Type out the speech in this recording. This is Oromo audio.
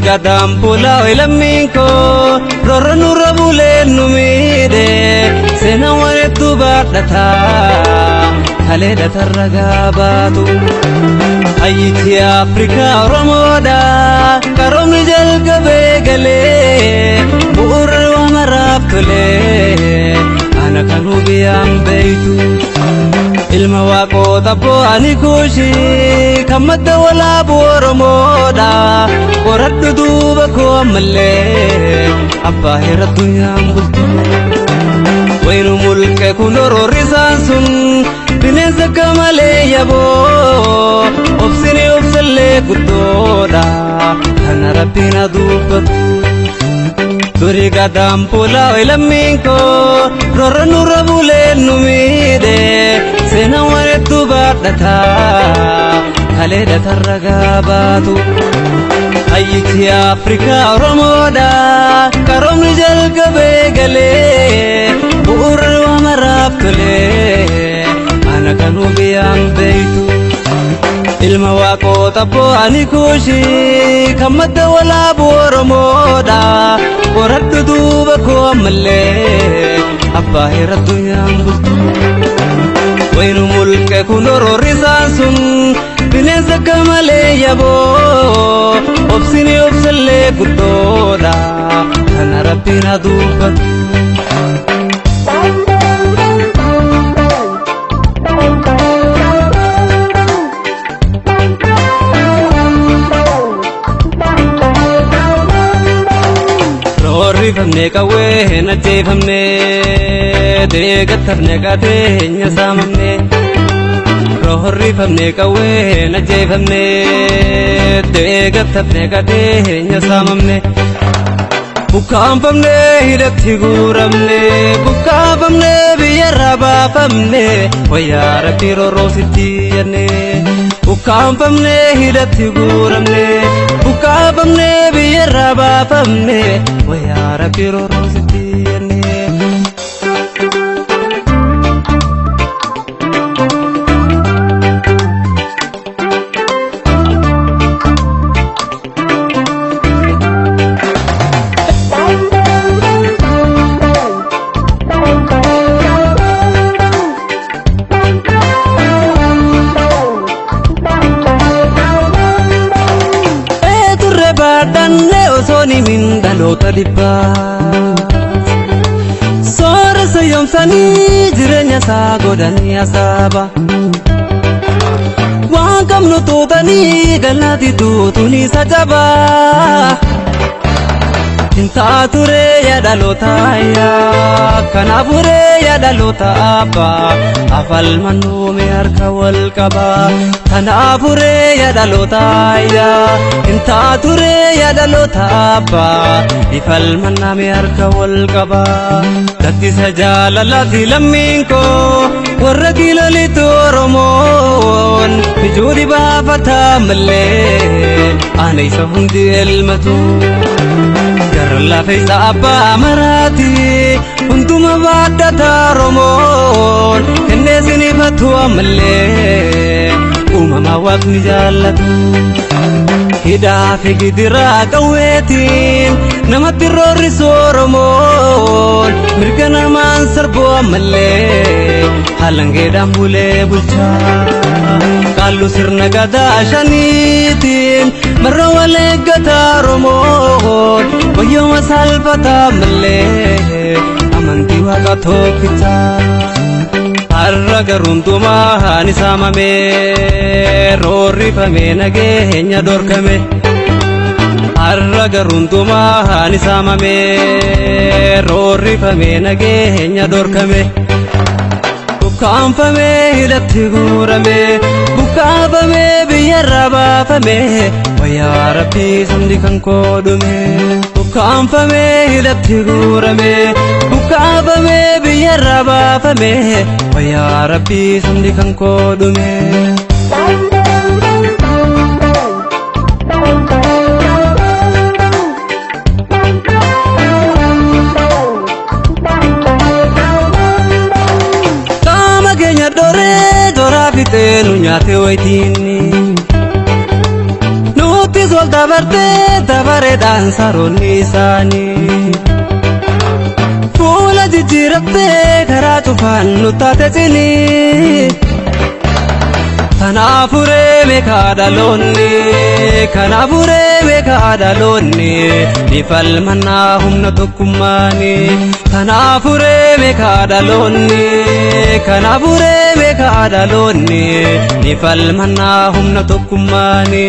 Gadaan bulaa lammiin koo roorro nurra bulee nu miidhe seenaa walitti baadhataa kaleedha tarra gaabaatu. Hayyichi Afrikaa Oromoodha qaroomni jalqabee galee bu'uura maraaf tolee ana kanuu biyyaan beeytu. Ilma waaqota bo'anii kuushii kan madda walaabu Oromoodha. Qoradhu duuba koo ammallee abbaa heera addunyaan bultu. Waynu mulqe kun roorrisaan sun bineensa akka malee yaboo obsini obsallee guddoodha kana rabbiin haa dubbatu. Durii gadaan bulaa lammiin koo roorro nurra bulee nu miidhe seenaa walitti baadhataa kaleedha tarra gaabaatu. Hayyichi Afrikaa Oromoodha qaroomni jalqabee galee bu'uura maraaf tolee ana kanuu biyyaan beeytu. Ilma waaqota bo'anii kuushii kan madda walaabu Oromoodha. Qoradhu duuba koo ammallee abbaa heera addunyaan bultu. Waynu mulqe kun roorrisaan sun bineensa akka malee yaboo obsini obsallee guddoodha kana rabbiin haa dubbatu. Roorrifamne qawwee hin ajjeefamne deeggattafne qabeenya saamamne. Roorrifamne qawwee hin ajjeefamne deeggattafne qabeenya saamamne. Bukkaanfamne hidhatti guuramne bukkaanfamne biyyarraa baafamne wayyaa rabbii roorroositti jenne. Bukkaanfamne hidhatti guuramne bukkaanfamne biyyarraa baafamne wayyaa rabbii roorroositti jenne. Turre baadhanne osoo ni mindaloota dhibbaa. Sooressa yoomsanii jireenya isaa godhanii asaaba. Waan qabnu tuutanii galnaati tuutuun isa jabaa. Hin taaturee yaa dhaloota ayyaa kanaafuree yaa dhaloota abbaa afalmannuu mee harka wal qabaa. Kanaafuree yaa dhaloota ayyaa hin taaturee yaa dhaloota abbaa ifalmannaa mee harka wal qabaa. Gaddisa jaalalaati lammiin koo warra kiilolitu Oromoon mijuu dhibaafataa malee ana isa hundi elmatu. Gara lafeessa abbaa maraati hunduma baadhata Oromoon kennee sinifatu ammallee uumama waaqni jaallatu. Hidhaa fi gidiraa qawweetiin namatti roorrisu Oromoon mirga namaan sarbu ammallee halangeedhaan bulee bulchaa. Qaallu sirna gadaa shaniitiin marra wal eeggata Oromoon wayyooma salphataa malee amantii waaqa tokkichaa. Har'a garuu ni saamame roorrifame nageenya dhorkame. Har'a garuu ni saamame roorrifame nageenya dhorkame. Bukkaanfame hidhatti guurame bukkaanfame biyyarraa baafame wayyaa rabbii sabni kan koo dhume. Bukkaanfame hidhatti guurame bukkaanfame biyyarraa baafame wayyaa rabbii sabni kan koo dhume. Qaama keenya doree toraa fixee nu nyaate wayitiinni. Nuti Wal dabartee dabareedhaan saroonni isaanii. Fuula jijjiirattee karaa cufaan nu taate cinii. Kanaafuree meeqa dhaloonni, kanaafuree meeqa dhaloonni, ni falmannaa humna tokkummaani. Kanaafuree meeqa dhaloonni, kanaafuree meeqa dhaloonni, ni falmannaa humna tokkummaani.